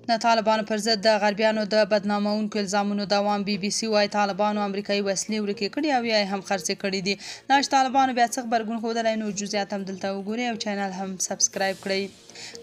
د طالبانو پر ضد د غربیانو د بدناموونکو الزامونو دوام. بي بي سي وايي طالبانو امریکایي وسلې ورکې کړي او یا یې هم خرڅې کړې دي. دا چې طالبانو بیا څه غبرګون ښودلی، نور جزئیات هم دلته وګورئ او چینل هم سبسکرایب کړئ.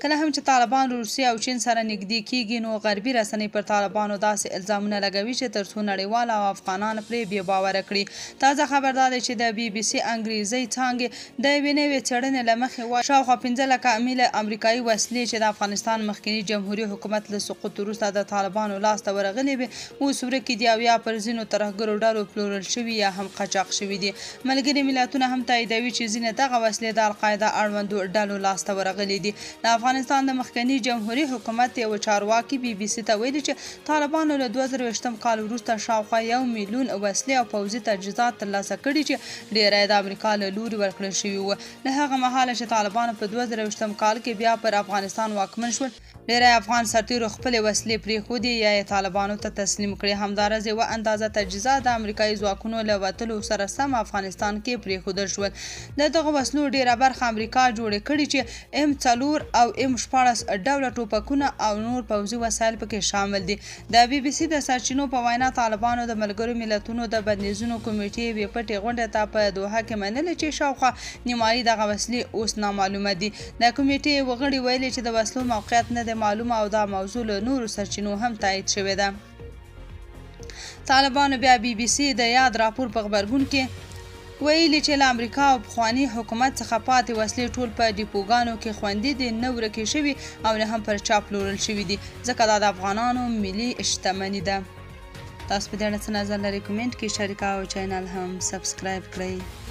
کله هم چې طالبان روسیې او چین سره نږدې کیږي، نو غربي رسنۍ پر طالبانو داسې الزامونه لګوي چې تر څو نړیوال او افغانان پرې بې باوره کړي. تازه خبر دا دی چې د بي بي سي انګریزۍ څانګې د یوې نوې څېړنې له مخې وايي، شاوخوا 5 لکه میله امریکایي وسلې چې د افغانستان مخکني جمهوري حکومت له سقوط وروسته د طالبانو لاس ته ورغلې وې، اوس ورکې دي او یا پر ځینو ترهګرو ډلو پلورل شوي یا هم قاچاق شوي دي. ملګري ملتونه هم تاییدوي چې ځینې دغه وسلې د القاعده اړوندو ډلو لاس ته ورغلې دي. د افغانستان د مخکني جمهوري حکومت یوه چارواکي بي بي سي ته ویلي چې طالبانو له 2021 کال وروسته شاوخوا 1 میلیون وسلې او پوځي تجهیزات ترلاسه کړي چې ډېری د امریکا له لوري ورکړل شوي وو. له هغه مهاله چې طالبانو په 2021 کال کې بیا پر افغانستان واکمن شول، ډېری افغان سرتېرو خپلې وسلې پرېښودې یا یې طالبانو ته تسلیم کړې. همداراز یوه اندازه تجهیزات د امریکایي ځواکونو له وتلو سره سم افغانستان کې پرېښودل شول. د دغو وسلو ډېره برخه امریکا جوړې کړي چې ام 4 او ام 16 ډوله ټوپکونه او نور پوځي وسایل پکې شامل دي. د بي بي سي د سرچینو په وینا، طالبانو د ملګرو ملتونو د بندیزونو کمیټې یوې پټې غونډې ته په دوحه کې منلې چې شاوخوا نیمایي دغه وسلې اوس نامعلومه دي. د کمیټې یوه غړي ویلي چې د وسلو موقعیت نه دی معلوم او دا موضوع له نورو سرچینو هم تایید شوې ده. طالبانو بیا بي بي سي د یاد راپور په غبرګون کې ویلي چې له امریکا او پخواني حکومت څخه پاتې وسلې ټول په ډیپوګانو کې خوندي دي، نه ورکې شوي او نه هم پر چا پلورل شوي دي، ځکه دا د افغانانو ملي شتمني ده. تاسو په دې اړه څه نظر لرئ؟ کومنټ کې شریک او چینل هم سبسکرایب کړئ.